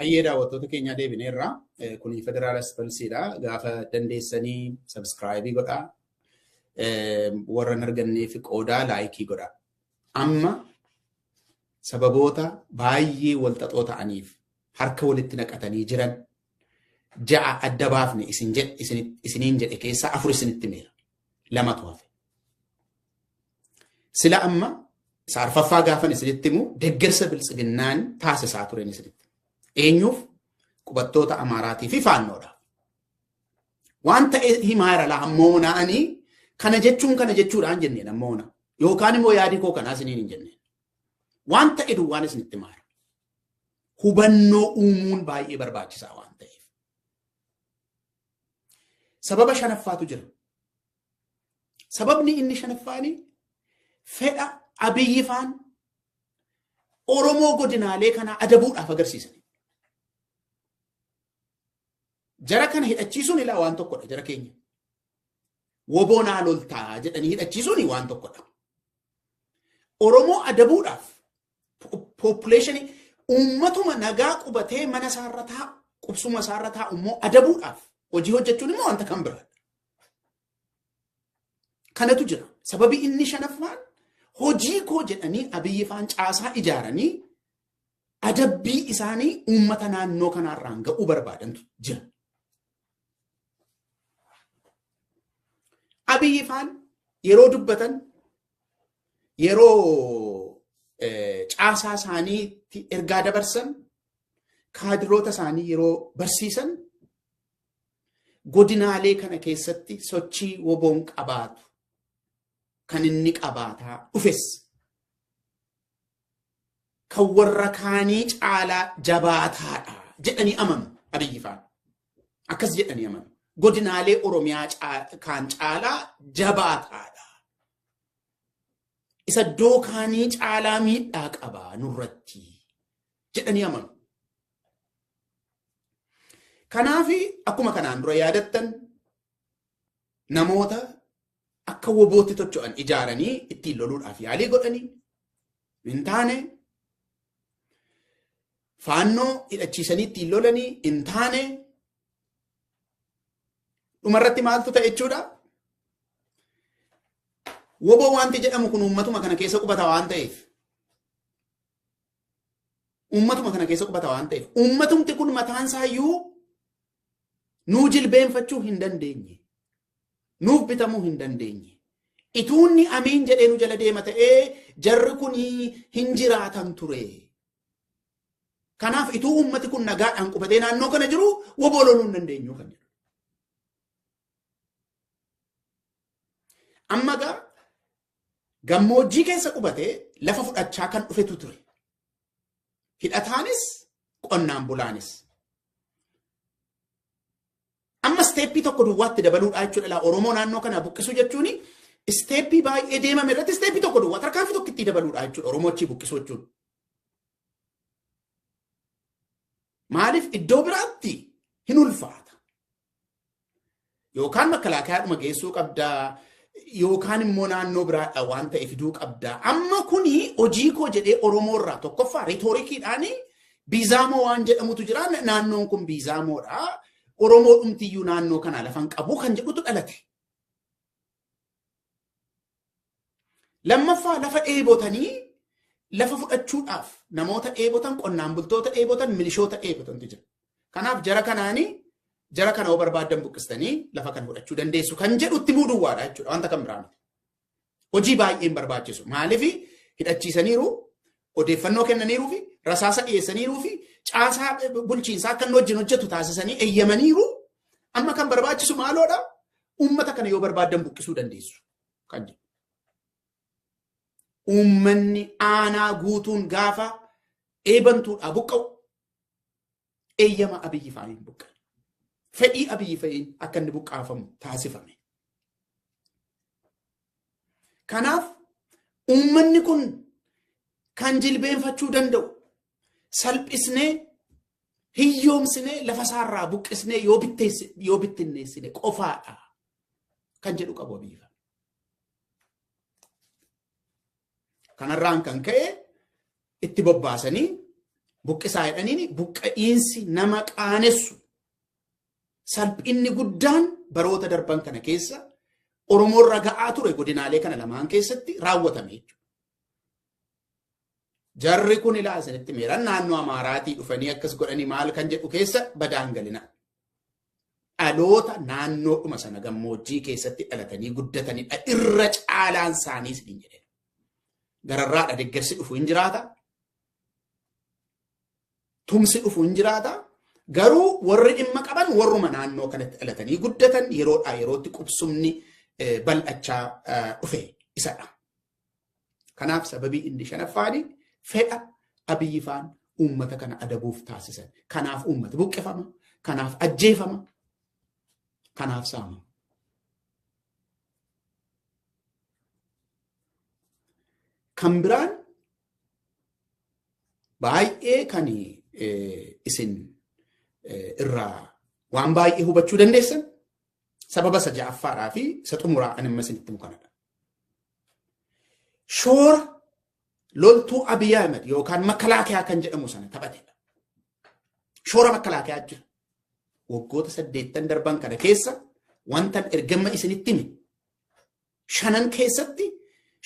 Hayyee daawwattoota keenya deebineerra. Kuni Federaalist Pulsiidha. Gaafa dandeessanii subscribe godhaa. Warra hin arganneef qoodaa like godhaa. Amma sababoota baay'ee walxaxoo ta'aniif harka walitti naqatanii jiran 6 adda baafne isiniin jedhe keessaa 4 isinitti himeera. 2tu hafe. Sila amma isa arfaffaa gaafan isinitti himu deeggarsa biltsiginnaan taasisaa turen isinitti. Eenyuuf? Qubattoota Amaaraatii fi Faannoodhaaf. Waan ta'e himaa jira laa ammoo naa'anii kana jechuun kana jechuudhaan jenneen ammoo na. Yookaan immoo yaadii koo kanaa isiniin hin jenneen. Waan ta'e duwwaan isinitti himaa jira. Hubannoo uumuun baay'ee barbaachisaa waan ta'eef. Sababa shanaffaatu jira. Sababni inni shanaffaani fedha Abiyyi faan Oromoo godinaalee kanaa adabuudhaaf agarsiisan. Jara kana hidhachiisuun ilaa waan tokkodha jara keenya. Woboo naa loltaa jedhanii hidhachiisuun waan tokkodha. Oromoo adabuudhaaf population uummatuma nagaa qubatee mana isaarra taa'u qubsuma isaarra taa'u immoo adabuudhaaf hojii hojjechuun immoo wanta kan biraadha. Kanatu jira. Sababi inni shanaffaan hojii koo jedhanii Abiyyi faan caasaa ijaaranii adabbii isaanii uummata naannoo kanaarraan ga'uu barbaadantu jira. Abiyyi faan yeroo dubbatan yeroo caasaa isaaniitti ergaa dabarsan kaadiroota isaanii yeroo barsiisan godinaalee kana keessatti sochii woboon qabaatu kan inni qabaataa dhufes kan warra kaanii caalaa jabaataadha jedhanii amanu Abiyyi faan. Akkas jedhanii amanu. Godinaalee Oromiyaa kaan caalaa jabaataadha. Isa iddoo kaanii caalaa miidhaa qaba nurratti jedhanii amanu. Kanaaf akkuma kanaan dura yaadattan namoota akka wobootti tocho'an ijaaranii ittiin loluudhaaf yaalii godhanii hin taane, faannoo hidhachiisanii ittiin lolanii hin taane, dhumarratti maaltu ta'e jechuudha? Woboo wanti jedhamu kun uummatuma kana keessa qubata waan ta'eef, uummatuma kana keessa qubata waan ta'eef, uummatumti kun mataan isaayyuu nuu jilbeenfachuu hin dandeenye, nuuf bitamuu hin dandeenye. Ituunni amiin jedhee nu jala deema ta'ee jarri kun hin jiraatan ture. Kanaaf ituu uummati kun nagaadhaan qubatee naannoo kana jiru woboo loluu hin dandeenyu kan jedhu. Amma egaa gammoojjii keessa qubatee lafa fudhachaa kan dhufetu ture. Hidhataanis qonnaan bulaanis. Amma isteeppii tokko duwwaatti dabaluudhaa jechuudha. Laa Oromoo naannoo kanaa buqqisuu jechuun isteeppii baay'ee deemame irratti isteeppii tokko duwwaa tarkaanfii tokko itti dabaluudhaa jechuudha. Oromoo achii buqqisuu jechuun. Maaliif iddoo biraatti hin ulfaata. Yookaan makkalaakayaadhuma geessuu qabdaa yookaan immoo naannoo biraadha waan ta'e fiduu qabdaa. Amma kuni hojii koo jedhee Oromoo irraa tokkoffaa reetoorikiidhaan biizaamoo waan jedhamutu jira. Naannoon kun biizaamoodha. Oromoo dhumtiyyuu naannoo kanaa lafan qabu kan jedhutu dhalate. Lammaffaa lafa dheebotanii lafa fudhachuudhaaf namoota dheebotan, qonnaan bultoota dheebotan, milishoota dheebotantu jira. Kanaaf jara kanaanii jara kana yoo barbaaddan buqqistanii lafa kana fudhachuu dandeessu kan jedhutti himuu duwwaadha jechuudha. Wanta kan biraa miti. Hojii baay'een barbaachisu. Maaliif hidhachiisaniiru, odeeffannoo kennaniiruu fi rasaasa dhiyeessaniiruu fi caasaa bulchiinsaa akka inni wajjin hojjetu taasisanii eeyyamaniiru. Amma kan barbaachisu maaloodha? Uummata kana yoo barbaaddan buqqisuu dandeessu kan jedhu. Uummanni aanaa guutuun gaafa eebantuudhaa buqqa'u eeyyama Abiyyi faaniin buqqa'e. Fedhii Abiyyi fa'iin akka inni buqqaafamu taasifame. Kanaaf uummanni kun kan jilbeenfachuu danda'u salphisnee hiyyoomsinee lafa isaarraa buqqisnee yoo bittinneessine qofaadha kan jedhu qabu Abiyyi fa'a. Kanarraan kan ka'e itti bobbaasanii Buqqisaa jedhaniin buqqa'iinsi nama qaanessu salphinni guddaan baroota darban kana keessa Oromoon raga'aa ture godinaalee kana lamaan keessatti raawwatame jechuudha. Jarri kun ilaa isinitti meeran naannoo Amaaraatii dhufanii akkas godhanii maal kan jedhu keessa badaan galina. Dhaloota naannoodhuma sana gammoojjii keessatti dhalatanii guddatanidha. Irra caalaan isaanii isiniin jedhe. Gararraadha deeggarsi dhufu hin jiraata. Tumsi dhufu hin jiraata. Garuu warri dhimma qaban warruma naannoo kanatti dhalatanii guddatan yeroodhaa yerootti qubsumni bal'achaa dhufe isadha. Kanaaf sababii inni shanaffaani fedha Abiyyi faan uummata kana adabuuf taasisan. Kanaaf uummata buqqifama. Kanaaf ajjeefama. Kanaaf saamama. Kan biraan baay'ee kan isin irraa waan baay'ee hubachuu dandeessan sababa isa ja'affaadhaa fi isa xumuraa ani amma isinitti himu kanadha. Shoora loltuu Abiy Ahmed yookaan makalaakiyaa kan jedhamu sana taphatedha. Shoora makalaakiyaa jira. Waggoota 8 darban kana keessa wantan ergama isinitti hime shanan keessatti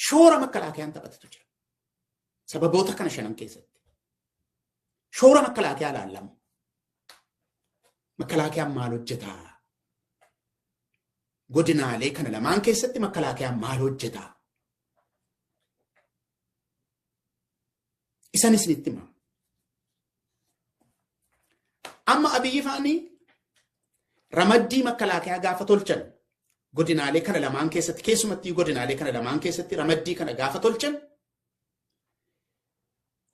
shoora makalaakiyaan taphatetu jira. Sababoota kana shanan keessatti. Shoora makalaakiyaa ilaallama. Makalaakiyaan maal hojjetaa? Godinaalee kana lamaan keessatti makalaakiyaan maal hojjetaa? Isan isinitti hima. Amma Abiyyi faanii ramaddii makalaakiyaa gaafa tolchan godinaalee kana lamaan keessatti keessumattuu godinaalee kana lamaan keessatti ramaddii kana gaafa tolchan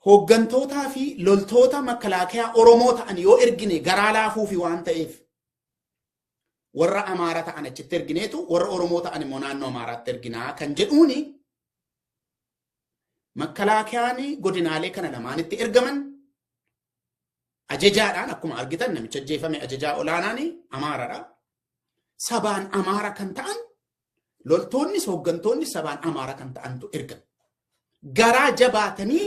hooggantootaa fi loltoota makalaakiyaa Oromoo ta'an yoo ergine garaa laafuufi waan ta'eef warra Amaara ta'an achitti ergineetu warra Oromoo ta'an immoo naannoo Amaaraatti erginaa kan jedhuuni makalaakiyaan godinaalee kana lamaanitti ergaman ajajaadhaan akkuma argitan namicha ajjeefame ajajaa olaanaan Amaaradha. Sabaan Amaara kan ta'an loltoonnis hooggantoonni sabaan Amaara kan ta'antu ergame. Garaa jabaatanii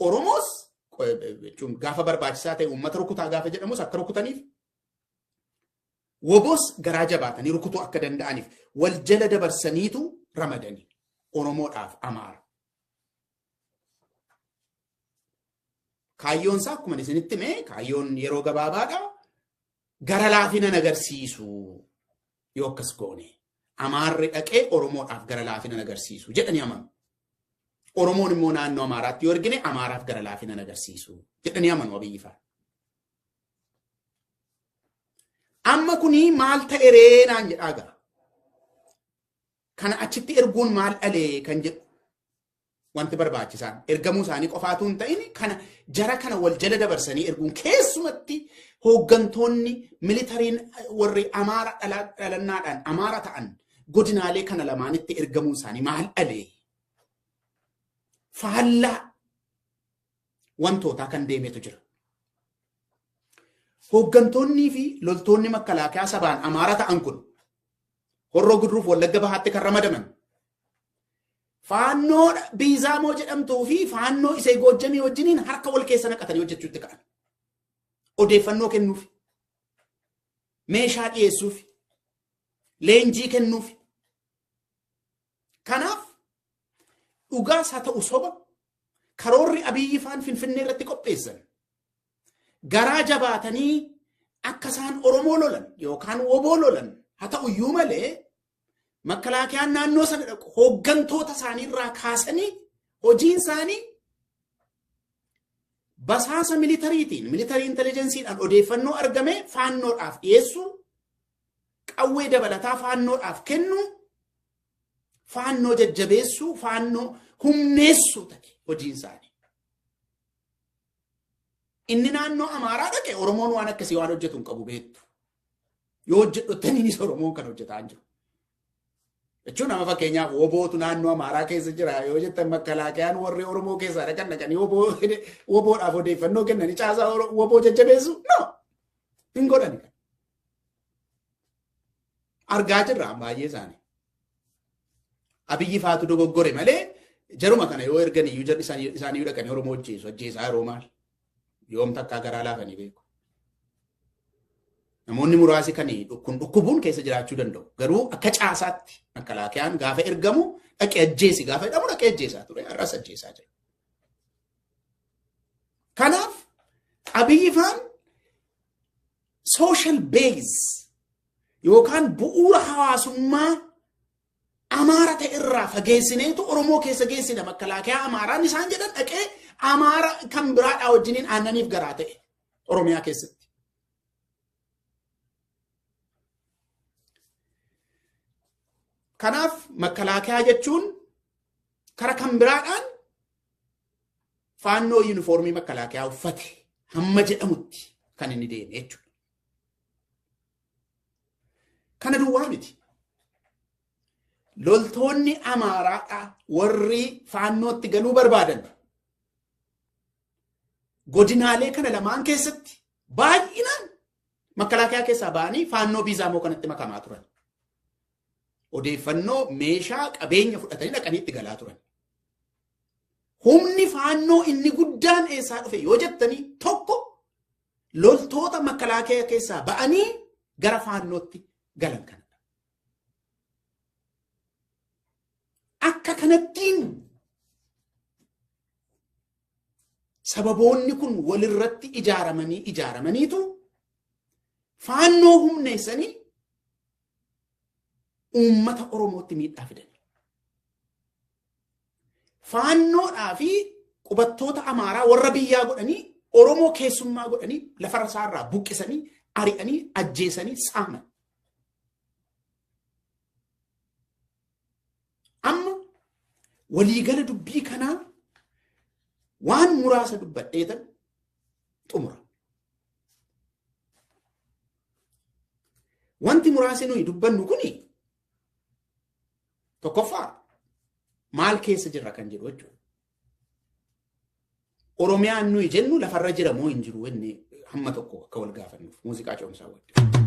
Oromoos jechuun gaafa barbaachisaa ta'e uummata rukutaa gaafa jedhamus akka rukutaniif woboos garaa jabaatanii rukutuu akka danda'aniif wal jala dabarsaniitu ramadanii Oromoodhaaf Amaara. Kaayyoon isaa akkuma isinitti hime kaayyoon yeroo gabaabaadha. Gara laafina agarsiisu yoo akkas goone Amaarri dhaqee Oromoodhaaf gara laafina agarsiisu jedhanii amanu. Oromoon immoo naannoo Amaaraatti yoo ergine Amaaraaf gara laafina agarsiisu jedhanii amanu Abiyyi fa'a. Amma kuni maal ta'e ree naan jedhaa gara. Kana achitti erguun maal dhalee kan jedhu wanti barbaachisaan ergamuu isaanii qofaatu hin ta'in kana jara kana wal jala dabarsanii erguun keessumatti hooggantoonni militariin warri Amaara dhalannaadhaan Amaara ta'an godinaalee kana lamaanitti ergamuun isaanii maal dhalee faallaa wantootaa kan deemetu jira. Hooggantoonnii fi loltoonni makalaakiyaa sabaan Amaara ta'an kun Horroo Gudruuf Wallagga Bahaatti kan ramadaman Faannoo Biizaamoo jedhamtuu fi faannoo isee Goojjamii wajjiniin harka wal keessa naqatanii hojjechuutti ka'an. Odeeffannoo kennuuf, meeshaa dhiyeessuuf, leenjii kennuuf. Kanaaf dhugaas haa ta'u soba karoorri Abiyyi faan Finfinnee irratti qopheessan garaa jabaatanii akka isaan Oromoo lolan yookaan woboo lolan haa ta'u iyyuu malee makalaakiyaan naannoo sana dhaqu hooggantoota isaanii irraa kaasanii hojiin isaanii basaasa militariitiin militarii intelijensiidhaan odeeffannoo argame faannoodhaaf dhiyeessuu qawwee dabalataa faannoodhaaf kennuu faannoo jajjabeessuu faannoo humneessuu ta'e hojiin isaanii. Inni naannoo Amaaraa dhaqe Oromoon waan akkasii waan hojjetu hin qabu beektu. Yoo hojjedhottaniinis Oromoon kan hojjetaa hin jiru. Jechuun nama fakkeenyaaf wobootu naannoo Amaaraa keessa jira yoo jettan makalaakiyaan warri Oromoo keessaa dhaqan dhaqanii woboodhaaf odeeffannoo kennanii caasaa woboo jajjabeessu no hin godhani. Argaa jirra baay'ee isaanii. Abiyyi faatu dogoggore malee jaruma kana yoo ergan iyyuu jarri isaanii dhaqanii Oromoo ajjeesu ajjeesaa yeroo maal? Yoom takkaa garaa laafanii beeku. Namoonni muraasi kan kun dhukkubuun keessa jiraachuu danda'u. Garuu akka caasaatti makkalaakiyaan gaafa ergamu dhaqee ajjeesi gaafa jedhamu dhaqee ajjeesaa ture. Har'as ajjeesaa jira. Kanaaf Abiyyi faan social base yookaan bu'uura hawaasummaa Amaara ta'e irraa fageessineetu Oromoo keessa geessina makkalaakayaa Amaaraan isaan jedhan dhaqee Amaara kan biraadhaa wajjiniin aannaniif garaa ta'e Oromiyaa keessatti. Kanaaf makkalaakayaa jechuun kara kan biraadhaan faannoo yuunifoormii makkalaakayaa uffate hamma jedhamutti kan inni deeme jechuudha. Kana duwwaa miti. Loltoonni Amaaraadhaa warri faannootti galuu barbaadan godinaalee kana lamaan keessatti baay'inaan makkalaakayaa keessaa ba'anii faannoo biizaamoo kanatti makamaa turan. Odeeffannoo meeshaa qabeenya fudhatanii dhaqanii itti galaa turan. Humni faannoo inni guddaan eessaa dhufe yoo jettanii tokko loltoota makkalaakayaa keessaa ba'anii gara faannootti galan kanadha. Akka kanattiin sababoonni kun walirratti ijaaramaniitu faannoo humneessanii uummata Oromootti miidhaa fidan. Faannoodhaa fi qubattoota Amaaraa warra biyyaa godhanii Oromoo keessummaa godhanii lafa isaarraa buqqisanii ari'anii ajjeesanii saaman. Amma waliigala dubbii kanaa waan muraasa dubbadheetan xumura. Wanti muraasi nuyi dubbannu kuni tokkoffaa maal keessa jirra kan jedhu jechuudha. Oromiyaan nuyi jennu lafarra jira moo hin jiru inni hamma tokko akka wal gaafannuuf muuziqaa coomsaa wadde.